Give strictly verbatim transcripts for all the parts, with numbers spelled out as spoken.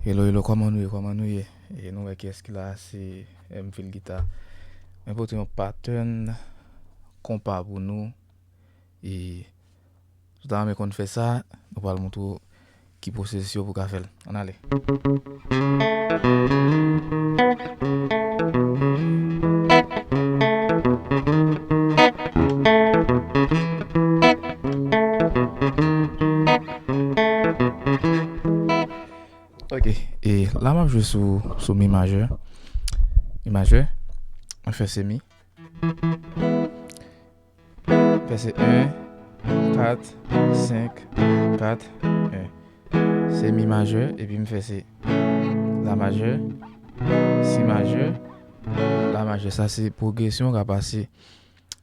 Hello, hello, kòman nou ye? Kòman nou ye? E nou wè kiyès ki la, se M Fil Gita. Mwen pote yon pattern konpa pou nou. E si w ta renmen konn fè sa, nou pral montre w ki pwosesis yo pou w ka fè l. Ann ale. Ok, e la m ap jwe sou, sou mi majè. Mi majè, mwen fè se mi. Fè se en, kat, senk, kat, en. Se mi majè, epi m fè se la majè, si majè, la majè. Sa se pwogresyon w ka pase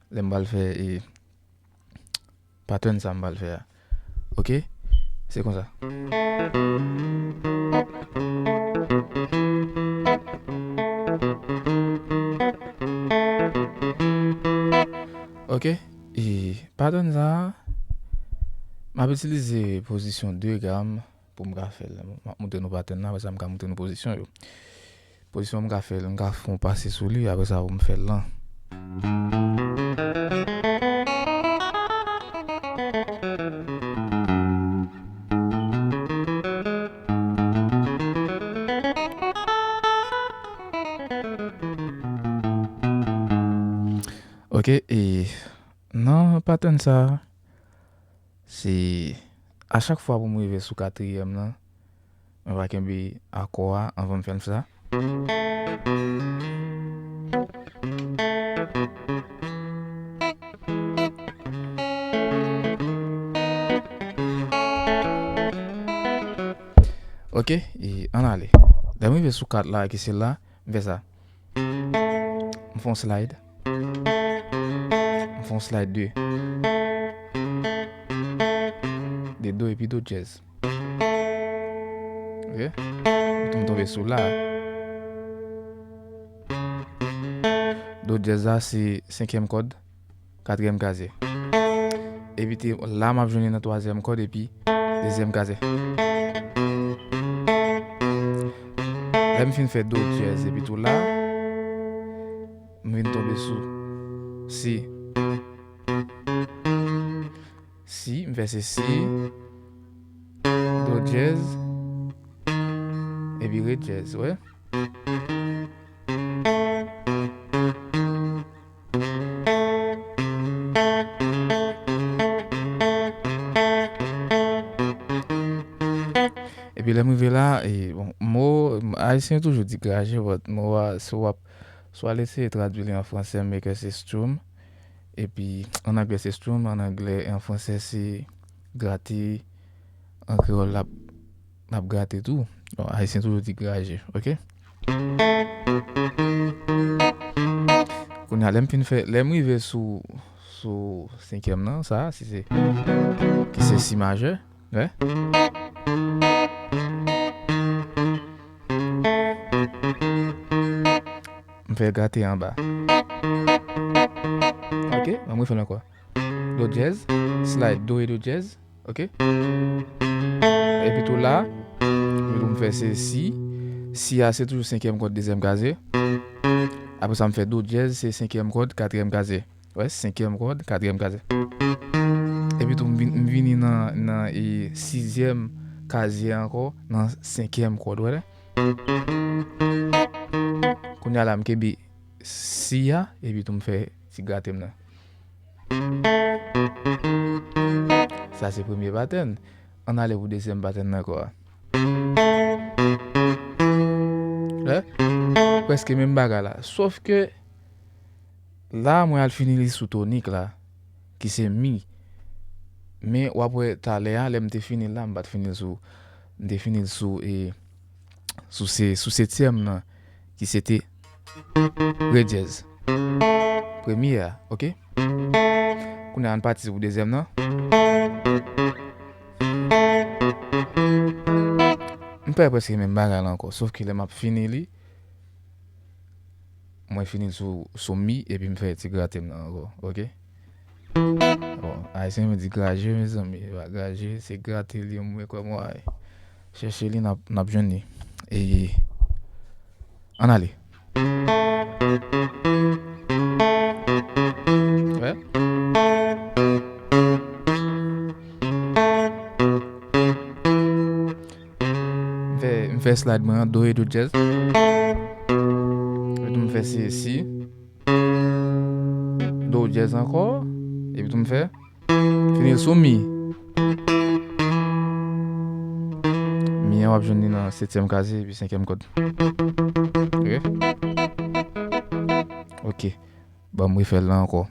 lè m pral fè, e, pattern sa m pral fè a. Ok? Se konsa. Ok? E pattern sa a, m ap itilize pozisyon de gam pou m ka fè l. M ap montre nou pattern nan, apre sa m ka montre nou pozisyon yo. Pozisyon m ka fè l, m ka fè yon pase sou li, apre sa pou m fè l lan. Ok, e nan pattern sa a, se a chak fwa pou m rive sou katriyèm nan, mwen va kenbe akò a anvan m fè l sa. Ok, e ann ale. Lè m rive sou kat la, ki se la, m fè sa. M fè yon slide. M fè yon slide de. De do epi do dyèz. Ok? Epi tou m tonbe sou la. Do dyèz la se senkyèm kòd, katriyèm kazye. Epi te la m ap jwenn li nan twazyèm kòd epi dezyèm kazye. Lè m fin fè do dyèz epi tou la, m vin tonbe sou si. Si, m fè se si, do dyèz, epi re dyèz, wè. Epi lè m rive la, e, bon, mo, Ayisyen toujou di graje, but mo a, si w ap, si w al eseye tradui li an fransè, m wè ke se strum. Epi, an anglè se strum, an anglè, e an fransè se grate, an kreyòl l ap, l ap grate tou. Bon, Ayisyen toujou di graje, ok? Kounye a, lè m fin fè, lè m rive sou, sou senkyèm nan, sa, si se, ki se si majè, wè. M fè grate anba. Ok, ann refè l ankò. Do dyèz, slide do e do dyèz, ok. Epi tou la, epi tou m fè se si. Si a se toujou senkyèm kòd dezyèm kazye. Apre sa m fè do dyèz, se senkyèm kòd katriyèm kazye. Wè, senkyèm kòd, katriyèm kazye. Epi tou m vin, m vini nan, nan, e, sizyèm kazye ankò, nan senkyèm kòd, wè la. Kounye a la, m kenbe si a, epi tou m fè ti grate m nan. Sa se premye pattern. Ann ale pou dezyèm pattern nan ankò a. Wè? Prèske menm bagay la. Sof ke la, mwen al fini li sou tonik la, ki se mi. Men w ap wè talè a, lè m te fini l la, m pa t fini l sou, m te fini l sou, e, sou se, sou setyèm nan, ki se te re dyèz. Premye a, ok? Kounye a, ann pati pou dezyèm nan. M fè prèske menm bagay la ankò, sof ke lè m ap fini li, mwen fini l sou, sou mi, epi m fè ti grate m nan ankò, ok? Bon, Ayisyen yo di graje, mezanmi, e pa graje, se grate li, mwen kwè mwen chèche li, n ap, n ap jwenn li. E, ann ale. Wè. M fè, m fè slide mwen an, do e do dyèz. Epi tou m fè si, si. Do dyèz ankò. Epi tou m fè. Fini l sou mi. Mi an w ap jwenn li nan setyèm kazye epi senkyèm kòd. Ok. Ok. Ban m refè l la ankò.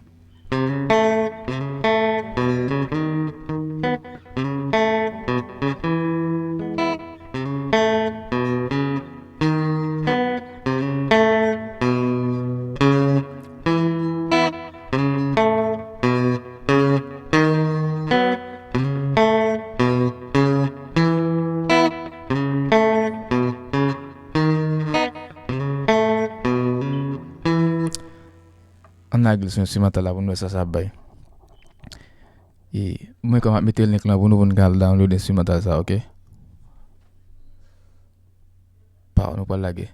Ann lage l sou enstrimantal la pou n wè sa sa ap bay. E, mwen ka m ap mete link lan pou nou, pou n ka al download enstrimantal sa, ok? Pa, nou pral lage.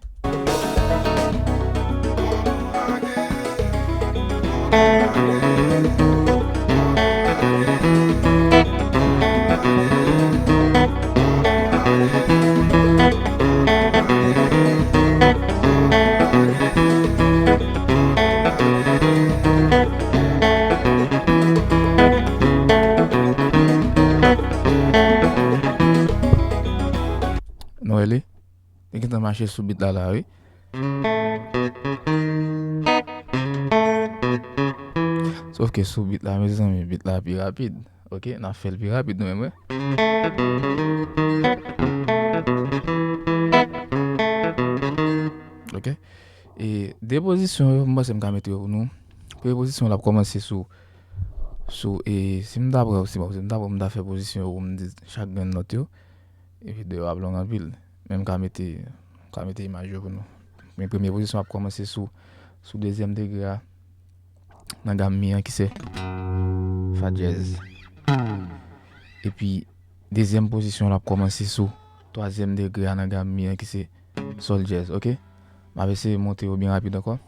Nou wè li? Li gentan mache sou beat la, la, wi. Sòf ke sou beat la, mezanmi, beat la pi rapid. Ok, n ap fè l pi rapid nou menm, wi. Ok. E de pozisyon yo, m panse m ka mete yo pou nou. Premye pozisyon, l ap kòmanse sou, sou, e si m ta pran, si, bon, si m ta pran, m ta fè pozisyon yo pou m di chak grenn nòt yo. E videyo a ap long anpil. Men m ka mete, m ka mete imaj yo pou nou. Men premye pozisyon ap kòmanse sou, sou dezyèm degre a nan gam mi an ki se fa dyèz. Epi dezyèm pozisyon l ap kòmanse sou twazyèm degre a nan gam mi an ki se sòl dyèz, ok? M ap eseye monte yo byen rapid ankò.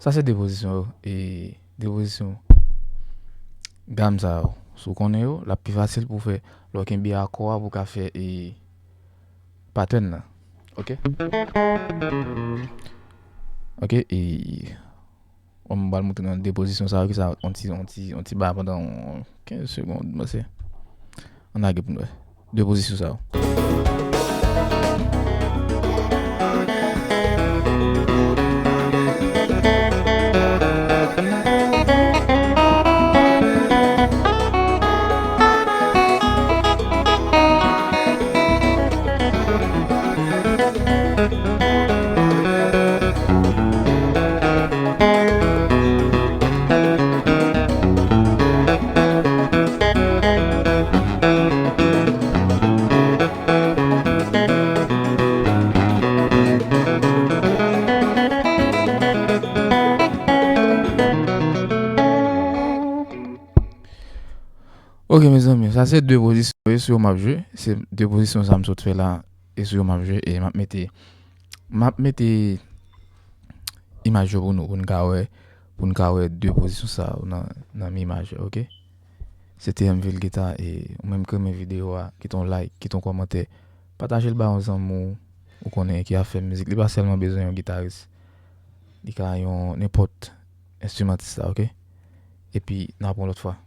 Sa se de pozisyon yo, e de pozisyon gam sa yo. Si w konnen yo, l ap pi fasil pou w fè, lè w kenbe akò a pou w ka fè, e, pattern nan. Ok? Ok, e, bon, m pral montre nou de pozisyon sa yo, ki sa, on ti, on ti, on ti ba pandan on kenz segonn, m panse. Ann lage pou n wè. De pozisyon sa yo. Ok, mezanmi, sa se de pozisyon, e sou yo m ap jwe. Se de pozisyon sa m sot fè la, e sou yo m ap jwe, e m ap mete, m ap mete imaj yo pou nou, pou n ka wè, pou n ka wè de pozisyon sa yo nan, nan mi majè, ok? Se te M Ville Guitar, e ou menm ki renmen videyo a, kite yon like, kite yon kòmantè, pataje l ba yon zanmi w, ou konnen ki ap fè mizik. Li pa sèlman bezwen yon gitaris. Li ka yon nenpòt enstrimantis la, ok? Epi, n a pran lòt fwa.